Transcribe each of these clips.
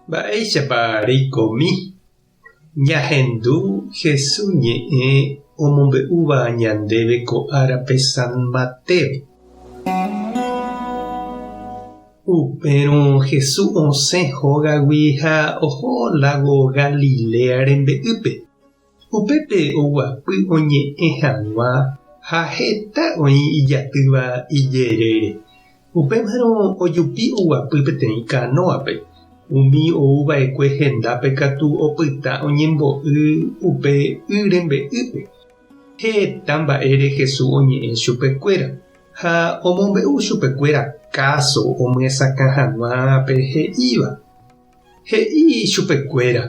Mba'éichapa reikomi ñahendu Jesús ñe'ẽ omombe'úva ñandéve ko árape San Mateo? Upérõ Jesús osẽ hógagui ha oho lágo Galilea rembe'ýpe. Upépe oguapy oñe'ẽ hag̃ua ha heta oĩ ijatýva ijerére. Upémarõ ojupi oguapy peteĩ kanóape, umi ou va'ekue hendápe katu opyta oñembo'y upe y rembe'ýpe. Heta mba'ére Jesús oñe'ẽ chupekuéra, ha omombe'u chupekuéra káso omyesakã hag̃ua pe he'íva. He'i ichupekuéra,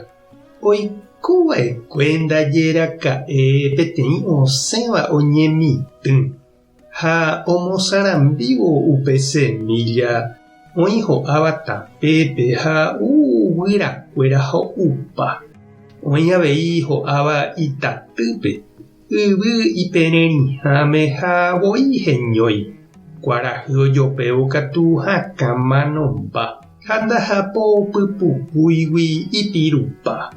Oiko va'ekue ndaje raka'e peteĩ osẽva oñemitỹ ha omosarambívo upe semílla oĩ ho'áva tapépe ha guyrakuéra ho'upa. Oĩ avei ho'áva itatýpe, yvy ipererĩháme ha voi heñói, kuarahy ojopévo katu hakã manomba. Ha ndahapo pypukúigui ipirupa.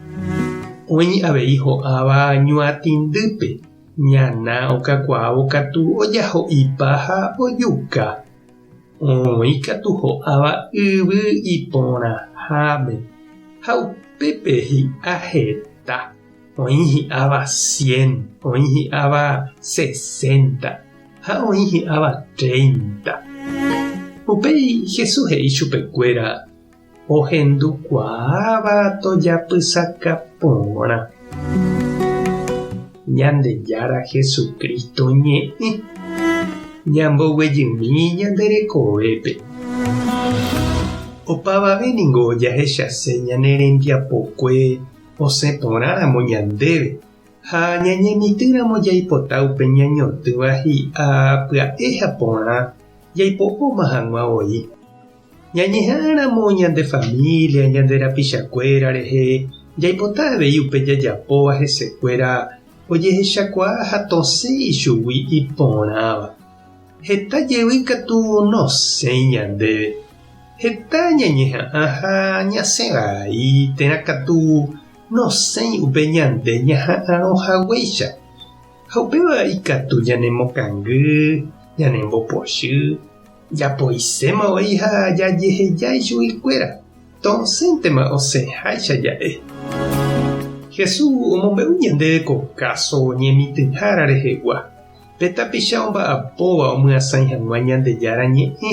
Oĩ avei ho'áva ñuatĩndýpe, ñana okakuaávo katu ojaho'ipa ha ojuka. Oĩ katu ho'áva yvy iporãháme, ha upépe hi'a heta, oĩ hi'áva cien, oĩ hi'áva sesenta. Ha oĩ hi'áva treinta. Upéi Jesús he'i chupekuéra ohendukuaáva tojapysaka porã. Ñandejára Jesucristo ñe'ẽ ñamboguejymi ñande rekovépe. Opavave ningo jahechase ñane rembiapokue osẽ porãramo ñandéve. Ha ñañemitỹramo jaipota upe ñañotỹva hi'a pya'e ha porã jaipo'óma hag̃ua voi. Ñañeha'ãramo ñande familia, ñande rapichakuéra rehe, jaipota avei upe jajapóva hesekuéra ojehechakuaa ha tosẽ ichugui iporãva. Heta jevy katu nosẽi ñandéve. Heta ñañeha'ã ha ñasẽ vai térã katu Nosẽi upe ñande ñaha'arõ haguéicha, ha upéva ikatu ñanemokangy, ñanembopochy, japoiséma voi ha jajeheja ichuguikuéra, tosẽntema osẽháicha ja'e. Jesús omombe'u ñandéve ko káso ñemitỹhára rehegua, pe tapicha omba'apóva omyasãi hag̃ua Ñandejára Ñe'ẽ.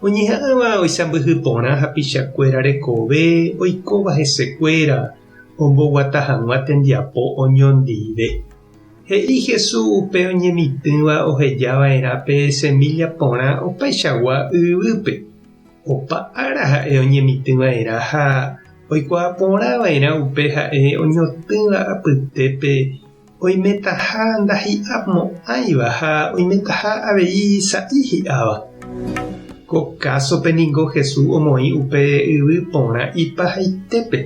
Oñeha'ãva oisãmbyhy porã hapichakuéra rekove oikóva hesekuéra omboguata hag̃ua tembiapo oñondive. He'i Jesús upe oñemitỹva oheja va'erã pe semílla porã opaichagua yvýpe. Opa ára ha'e oñemitỹ va'erã ha oikuaa porã va'erã upe ha'e oñotỹva apytépe Oimetaha ndahi'amo'ãiva ha oimetaha avei sa'i hi'áva. Ko kásope ningo Jesús omoĩ upe yvy porã ipahaitépe.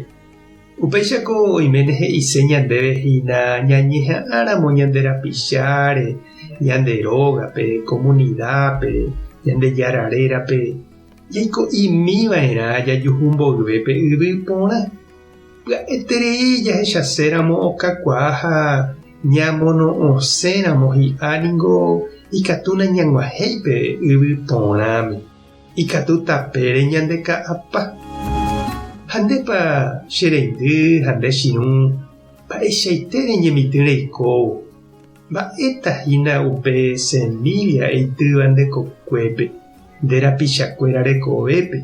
Upéichako oiméne he'ise ñandéve hína ñañeha'ãramo ñande rapicháre, ñande rógape, komunidápe, Ñandejára rérape, jaiko'imi va'erã jajuhu mboyve pe yvy porã. Pya'eterei jahechaséramo okakuaa ha ñamono'õséramo hi'a ningo ikatu nañag̃uahẽi pe yvy porãme, ikatu tapére ñandeka'apa. Ha ndépa che reindy ha nde chirũ, mba'eichaite reñemitỹ reikóvo? Mba'éta hína upe semílla eitýva nde kokuépe, nde rapichakuéra rekovépe?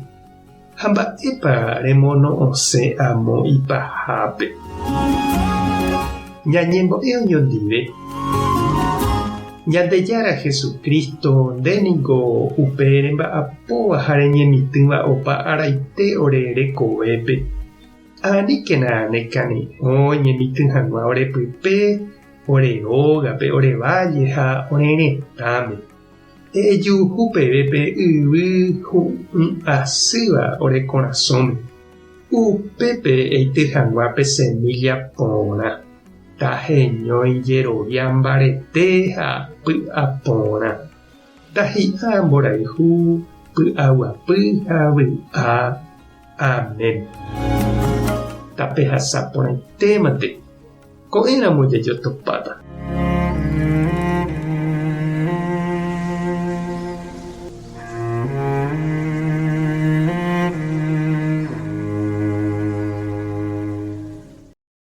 Ha mba'épa remono'õse amo ipahápe? Ñañembo'e oñondive. Ñandejára Jesucristo, nde niko upe remba'apóva ha reñemitỹva opa araite ore rekovépe. Aníkena nekane'õ ñemitỹ hag̃ua ore pype, ore rógape, ore válle ha ore retãme. Ejuhu peve pe yvy hu'ũ asýva ore korasõme, upépe eity hag̃ua pe semílla porã, taheñói jerovia mbarete ha py'a porã, tahi'a mborayhu, py'aguapy ha vy'a. Amén. Tapehasa porãitémante. Ko'ẽramo jajotopáta.